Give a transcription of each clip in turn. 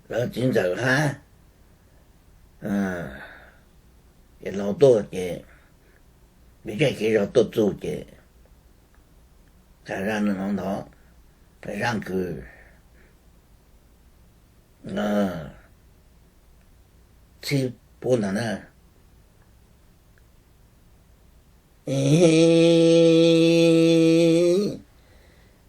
lawv txiv ntxawm hab, ces laus tuaj ces, peb zej kev zog tuaj txug ces, zaj no ntawd, zaj kws txhib puab ntawd na.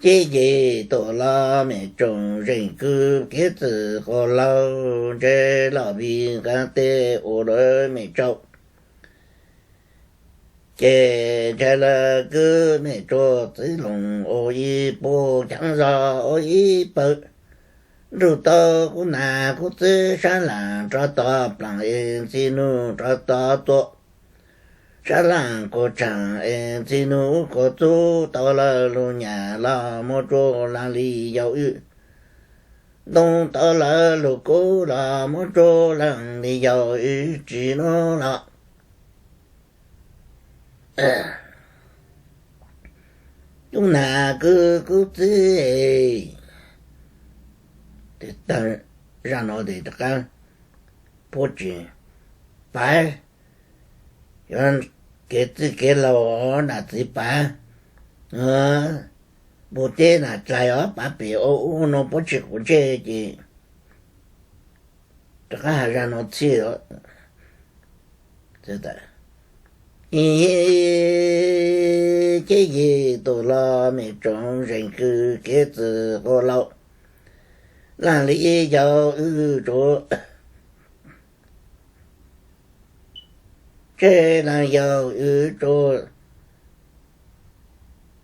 Cib ces tuaj los mem tsoom zeem kws kev txwm quas laug, ntshe los vim nqaa teb ua lawv mem tsaug. Ces ntshai lawv kwv mem tsuag txiv loos ua ib puag, cheeb zog ua ib pawg. Nrug tau kub nas kub txwb sab laam rov tod plaam es ntxhi nuj rov tod tuaj. Sab laam kuas tshaam es ntxhi nuj kuas txug, tau lawv lug nyam los muab tsuj laag li yau wb. Ntoo tau lawv lug kub los muab tsuj laag li yau wb tsi nuav los. Kub nas kub txwb, zaj no tes rov qaab puab tsi pav, kev txwj kev laug nam txiv pav, npug teb nam dlais os pav pem ua ub nuav puab tsi quav ntsej ces rov qaab has zaj no txhij. Cib ces tuaj los mem tsoom zeem kws kev txwm quas laug, laag li yau wb tsuas, ntshe laag yau wb tsuas.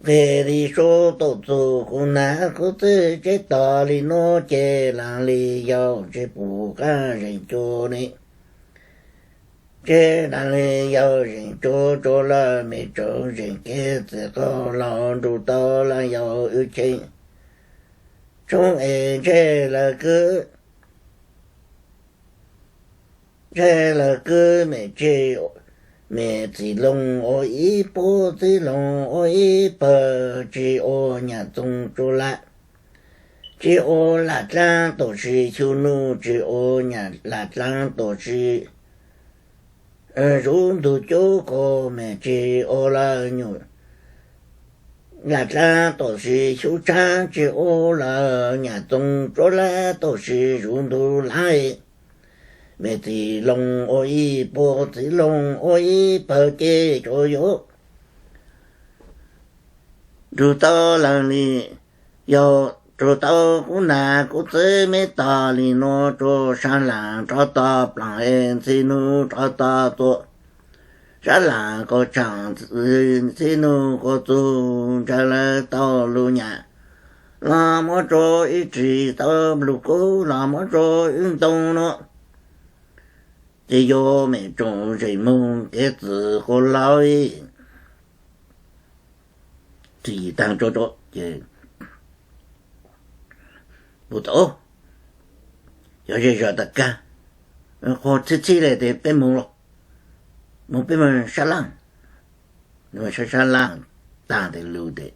Nqeg li sub tuaj txug kub nas kub txwb tseb tog li nuav ces laag li yau tsi pum qaab zeem cuag ne. Ntshe laag li yau zeem cuag tsuas lawv mem tsoom zeem kev txwm quas laug, nrug tau laag yau wb cheeb tshoob es ntshe lawv kwv, ntshe lawv kwv mem tsi, mem txiv loos ua ib puag, txiv loos ua ib pawg, tsi ua nyam txoov tsuas lam, tsi ua lam dlaab tam sim xyu nuj, tsi ua nyam lam dlaab tam sim zuv ntug cub, kuas mem tsi ua lawv nyam lam dlaab tam sim xyu tshaab, tsi ua lawv nyam txoov tsuas lam tam sim zuv ntug laav. Mem txiv loos ua ib puag, txiv loos ua ib pawg ces tsuas yuav nrug tau laag li yau, nrug tau kub nas kub txwb meb tog li nuav tsuas sab laam rov tog plaam es ntxhi nuj rov tog tuaj. Sab laam kuas tshaam ntxhi nuj kuas txug, ntshe lawv tau lug nyam los muab tsuas ib ris, tau lug kub los muab tsuas ib ntoo nuav. Ces yuav mem tsoom zeem moog kev txwm quas laug, txim taag tsuas ces puab tau, yog zej zog tag kag, quas txhij txhij le tes peb moog los, moog peb moog sab laaj, sab sab laaj taag tes lug tes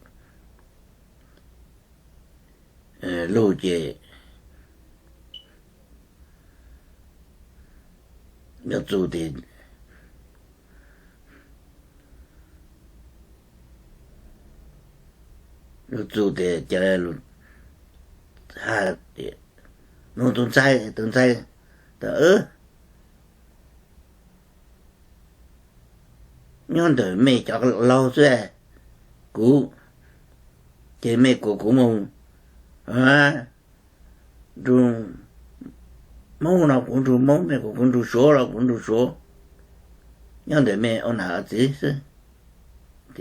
lug ces yuav txug tes, lug txug tes ca lug has, nug tus ntxhais, tus ntxhais tas, nyob ntawm mej cov laug xwb, kuv, ces mej kuas kuv moog nrug Moob los kuv nrug Moob, mej kuas kuv nrug Suav los kuv nrug Suav, nyob ntawm mej ua nam ua txiv xwb.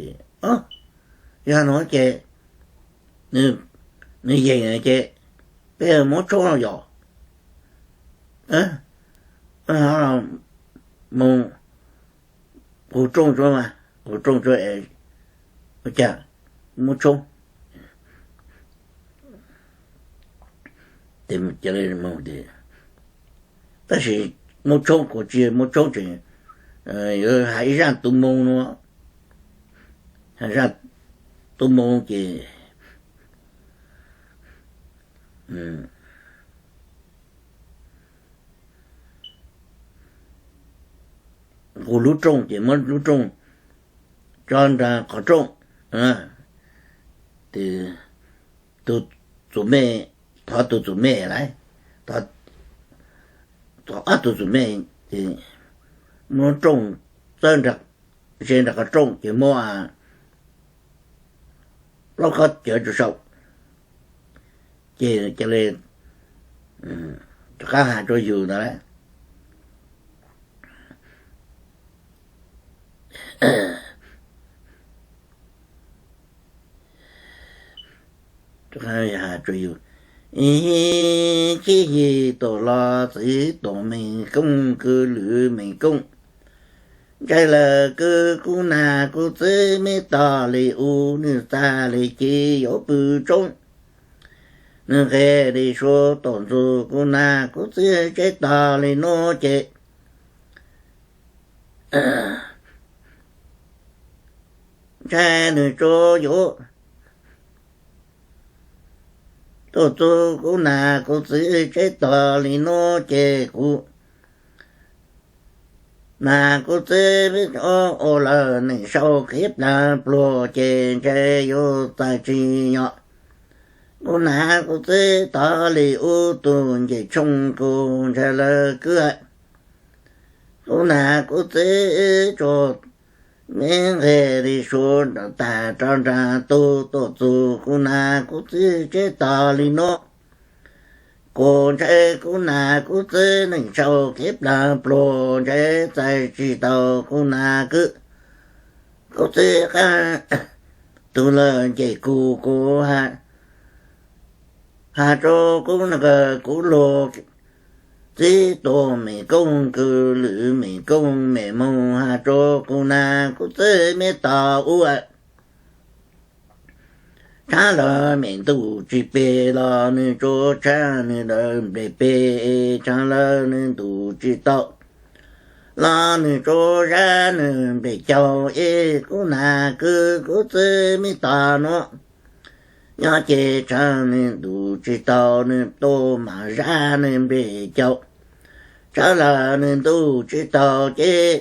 Yog nuav ces nws yeem ces peb muab tshoob yog, moog qus rooj tsuav, qus rooj tsuav es ua caag muab tshoob. Tab sis muab tshoob kuas tsi muab tshoob tseem yuav has ib zaj tu moo nuav, has zaj tu moo ces, pus lub rooj ces muab lub rooj tso nrag qhov rooj. Tus txuas mej, thov tus txuas mej lawm, thov ob tug txuas mej ces muab rooj txawb, ze nrag qhov rooj ces muab plaub khob cawv rau saum, ces cia li rov qab has rua yus ntawd lawm. Has rua yus, Chib Yig tuaj los txiv tuaj, Meem Koob kws lwm Meem Koob, ntshai lawm kws kuv nag kuv txiv meb tog li ub, nwg txag li ci yuav pw tshoob, nwg nqeg li suav tuaj ntxug kuv nag kuv txiv tsev tog li nuav ces ntshai nwg tsuas yuav tuaj txug kuv nag kuv txiv tsev tog li nuav ces kuv nag kuv txiv ua lawm neeg sau kev plag pluag ces ntshai yuav txais tsis yog kuv nag kuv txiv tog li ub, tug ncej tshooj kuv ntshai lawm kws kuv nag kuv txiv tsuas meb nqeg li suav tag rov nraag tug tuaj txug kuv nag kuv txiv tsev tog li nuav. Kuv ntshai kuv nag kuv txiv neeg sau kev plag pluag, ntshai txais tsis tau kuv nag kws kuv txiv qaab tug lawm ces kuv, kuv has rua kuv nag kuv lug, txiv tuaj Meem Koob kws lwm Meem Koob, mej moog has rua kuv nag kuv txiv meb tog ub, tshab lawm mej ntuj tsis peg los nwg tsuas tshab nwg lawm nplej peg, tshab lawm nwg ntuj tsis tau los nwg tsuas zab nwg nplej caug es kuv nag kws kuv txiv meb tog nuav. Nyob ces tshab nwg ntuj tsis tau nwg tuaj maam zab nwg nplej caug, tshab lawm nwg ntuj tsis tau ces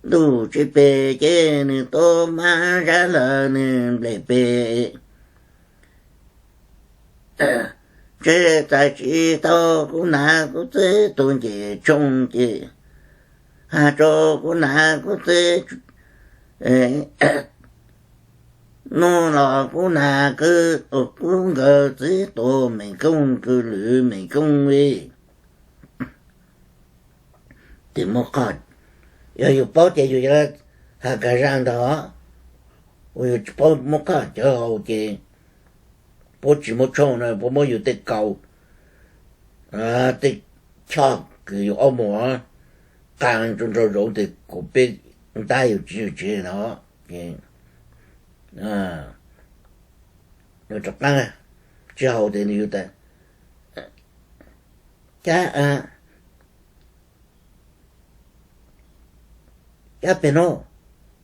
ntuj tsis peg ces nwg tuaj maam zab lawm nwg nplej peg, ntshai txais tsis tau kuv nag kuv txiv tug ncej tshooj ces has rua kuv nag kuv txiv, nuav los kuv nag kws, kuv nkawd txiv tuaj Meem Koob kws lwm Meem Koob li. Tes muab qoj, yog yus paub ces yus yuav has kag zaj ntag. Ua yus tsis paub muab qoj cawv haus ces puab tsis muab tshooj na, puab muab yus tej kaus, tej choj kws yus ob muag qaa nrau zoov tes kuas peb ntab yus tsis yus tsev no. Yus rov qaab tsis haus tes nws yus tas, cab, cab peg nuav,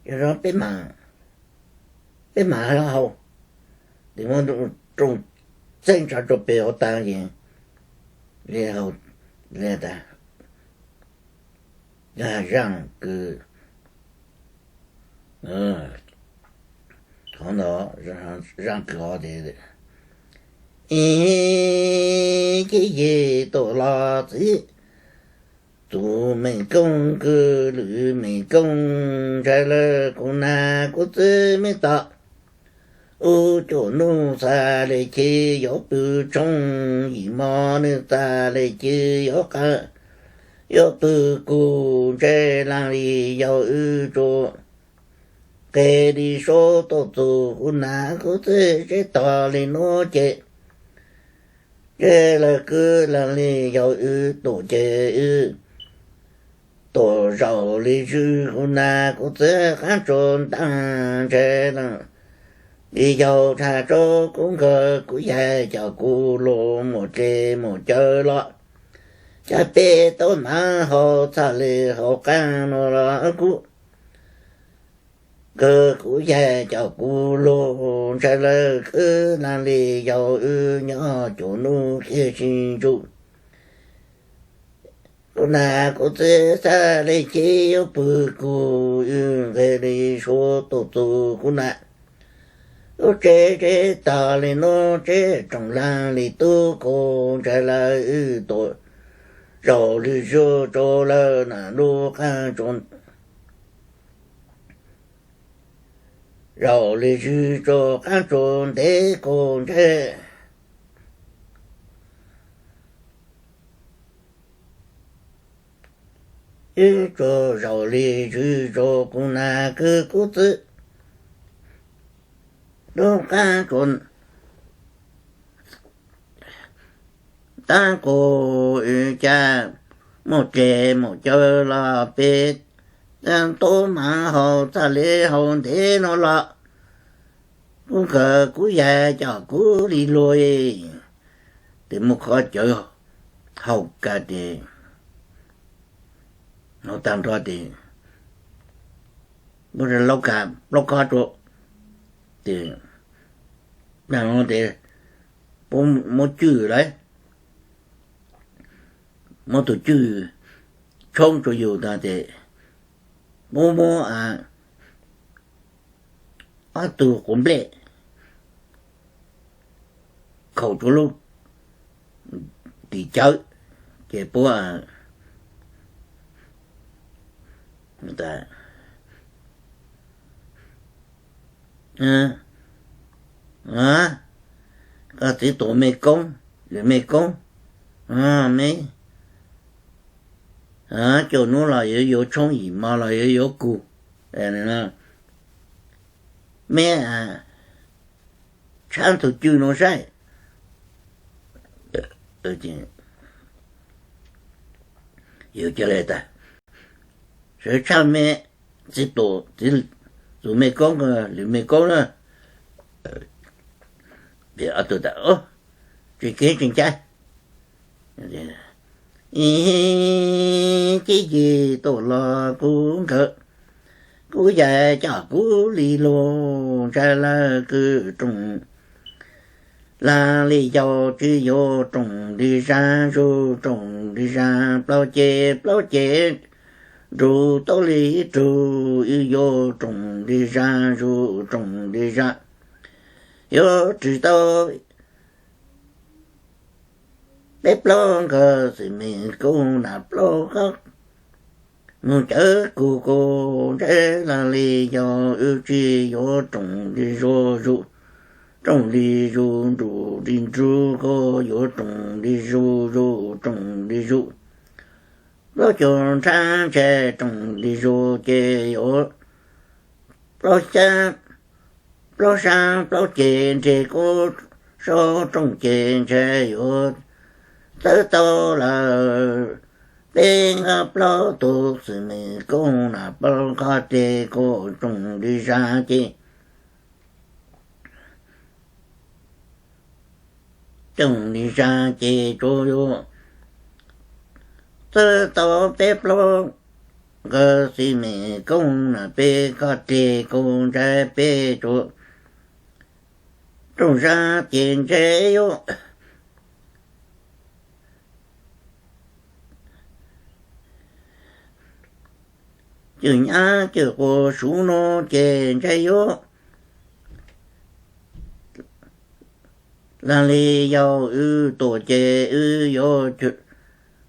yog peb maam, peb maam haus. Tes muab rooj txeeb tso rua peg hauv taag ces li haus li tas. Zaaj kws, qhov ntawd zaaj kws os, ib Chib Yig tuaj los txiv, tug Meem Koob kws lwm Meem Koob, ntshai lawm kuv nag kuv txiv meb tog. Ub, cuaj nub txag li ci yuav pw tshoob, yim mo nwg txag li ci yuav qab yuav pw kuv, ntshai laag li yog wb tsuas nqeg li suav tuaj txug kuv nag kuv txiv tsev tog li nuav ces ntshai lawm kws laag li yog wb tuaj ces wb tuaj zaum li zwb kuv nag kuv txiv qaab tsuas ntaag, ntshai laag li yog has rua kuv nkawd kuv yaig coj kuv lug mus dle mus cawv los, cov peb tub maam haus txhaj li haus qaab nuav los kuv nkawd kuv yaig coj kuv lug, ntshai lawm kws laag li yog wb nyob cuaj nub kiag sib ntsug. Kuv nam kuv txiv xav li chib yuav pw kuv, wb nqes li suav tuaj txug kuv nam lub tsev, tsev tag li nub, tsev rooj laag li tub, kuv ntshai lawv wb tuaj zaum li zuag rua lawv nam lub qaab tsua, zaum li zuag rua qaab tsua ntev, kuv ntshai wb tsuas zaum li zuag rua kuv nam kws kuv txiv lub qaab tsua. Tab kuv wb ca muaj dlej muaj cawv los peb tub maam haus txhaj le haus ntev nuav los kuv nkawd kuv yaig coj kuv li luag, tes muaj qhov cawv haus kag tes haus tag nrho tes muab plaub kag plaub khob rua, tes puab muab cwj lawm, muab tug cwj tshoob rua yug tag tes puab muab ob tug quav nplej khaum rua lub tim cawv, ces puab koj txiv tuam me koob, lwm me koob, me cuaj nub los yuav yuav tshoob, yim mo los yuav yuav kug, me tshab tug cwj nuav saib. Yug ca le tas, sawv tshaj me txiv tuam, txiv tuam me koob, lwm me koob na. Tsis kev tsis ncaj, ib chim tuaj los kuv nkawd kuv yaig coj kuv li luag, ntshai lawv kws rooj laag li yau, tsi yuav rooj li zag, zuj rooj li zag, plaub ceg plaub ceg, nrug tau li rug, wb yuav rooj li zag, zuj rooj li zag, yuav rwg tau peb plaub nkawd xwm me koob nam plaub khob, moog cawv kug kug ntshai lawv li yau, wb tsi yuav rooj li zuag, zuj rooj li zuj, nrug li nrug, kuv yuav rooj li zuag, zuj rooj li zuj, plaub caug nrhab ntshai rooj li zuag ces yuav plaub xyab plaub sab plaub ceg nreg, kuv saub rooj ces ntshai yuav txawb tau lawm peb nkawd plaub tug xwm me koob nam plaub khob, tes kuv rooj li zag ces, rooj li zag ces tsuas yuav txawb tau peb plaub nkawd xwm me koob nam peb khob, tes kuv ntshai peb tsuas rooj zag ces ntshai yuav cwj nyab cwj quas, suv nuav ces ntshai yuav laag li yau, wb tuaj ces wb yuav cwj,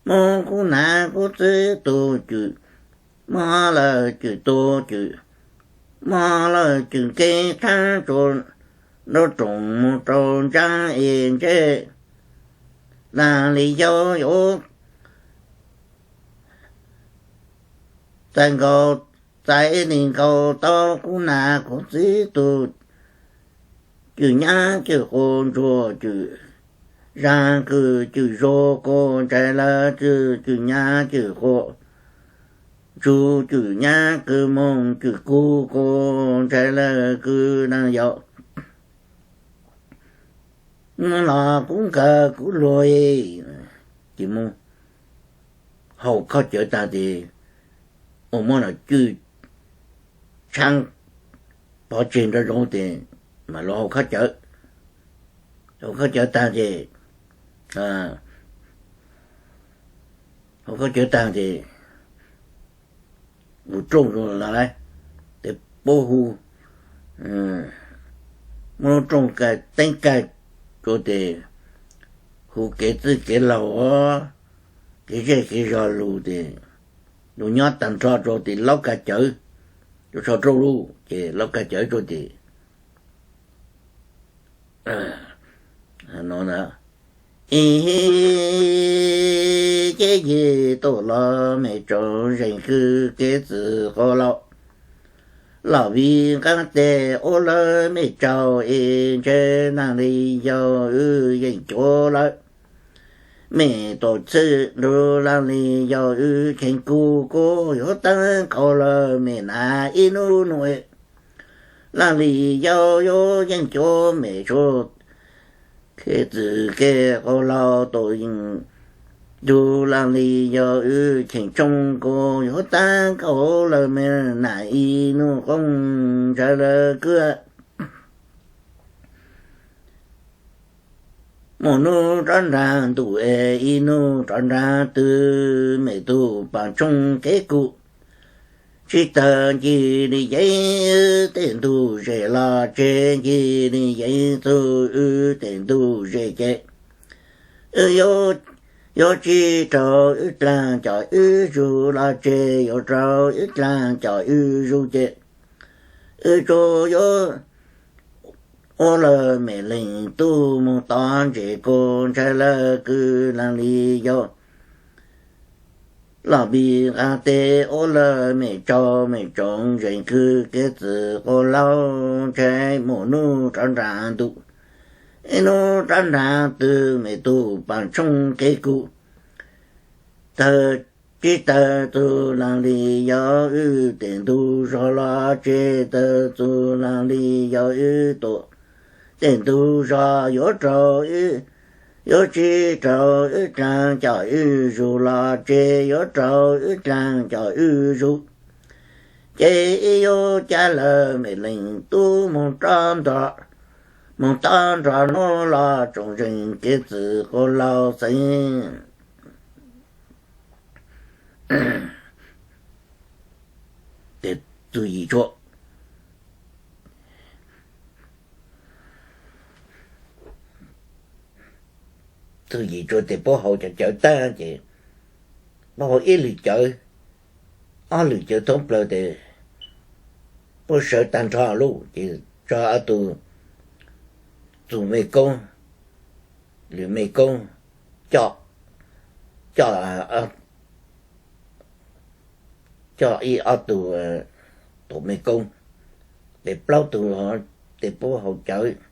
moog kuv nam kuv txiv tug cwj, moog lawv cwj tug cwj, moog lawv cwj nkeeg thaab tsua, nraub rooj moog rau ntsab es ntshai laag li yau yuav txais nkaus, txais li nkaus tau kuv nam kuv txiv tug cwj nyab cwj quas, ntsuag cwj zag, kws cwj zuag, kuv ntshai lawv cwj nyab cwj quas, ntsuag cwj nyab, kws moog cwj kug, kuv ntshai lawv kws laag yau los kuv nkawd kuv luag ces moog haus khaub cawv tag tes ua muab nom cwj tshaab pov tseg nraum zoov tes mam lug haus khaub cawv. Haus khaub cawv tag ces Khaub cawv tag ces mus rooj los lawm, ces puab hu, muab lub rooj teeb kag rua ces hu kev txwj kev laug, kev zej kev zog lug ces lug nyob tag nrho rua tim laub kab cawv, rua sau rooj lug ces laub kab cawv rua tim Ib ceb yig tuaj los mej tsaus zeeg kws kev txwm quas laug, los vim nqaa tes ua lawm mej tsaug es ntshe naag li yog wb yeej cuav lawm. Mej tuam txhwm nrug laag li yog wb cheem kuv, kuv yuav taab qau lawm mej nam ib nub nua. Laag li yog yuav yeej cuav mej tsaug, kev txwm kev quas laug tuam yeej nrug laag li yog wb cheem tshooj, kuv yuav taab qau lawm mej nam ib nub qoob ntshaw lawm kws Muaj nub rov nraag ntuj es ib nub rov nraag twg, mej tug paam tshooj kev kuv. Tsi tawg ncig li yeev tej ntug zes los tseg, ncig li yeev txug wb tej ntug zes ces wb yuav tsi raug wb dlaag coj wb zug los tseg, yuav raug wb dlaag coj wb zug ces wb tsuas yuav ua lawm mej leej tub moog tom ntses kuv, ntshai lawm kws laag li yog los vim nqaa tes ua lawm mej tsaug, mej tsaus zeeg kws kev txwm quas laug, ntshai muaj nub rov nraag ntuj, ib nub rov nraag twg, mej tug paam tshooj kev kuv. Tawg, tsi tawg txug laag li yog wb tej ntug zog los tseg, tawg txug laag li yog wb tuam tej ntug zog, yuav raug wb, yuav tsi raug wb dlaag coj wb zug los tseg, yuav raug wb dlaag coj wb zug ces wb yuav cab lawm mej leej tub moog rov nrog, moog tom nrog nub los tsaus zeeg kev txwm quas laug xeeb. Txug yim tsua, txug yim tsua tes puab haus cov cawv taag ces puab haus ib lwm cawv, ob lwm cawv thoob plawg tes puab sawv taag nrho lug ces tso ob tug txug mej koob, lwm mej koob coj, coj, coj ib ob tug tuam mej koob, tes plaub tug tes puab haus cawv.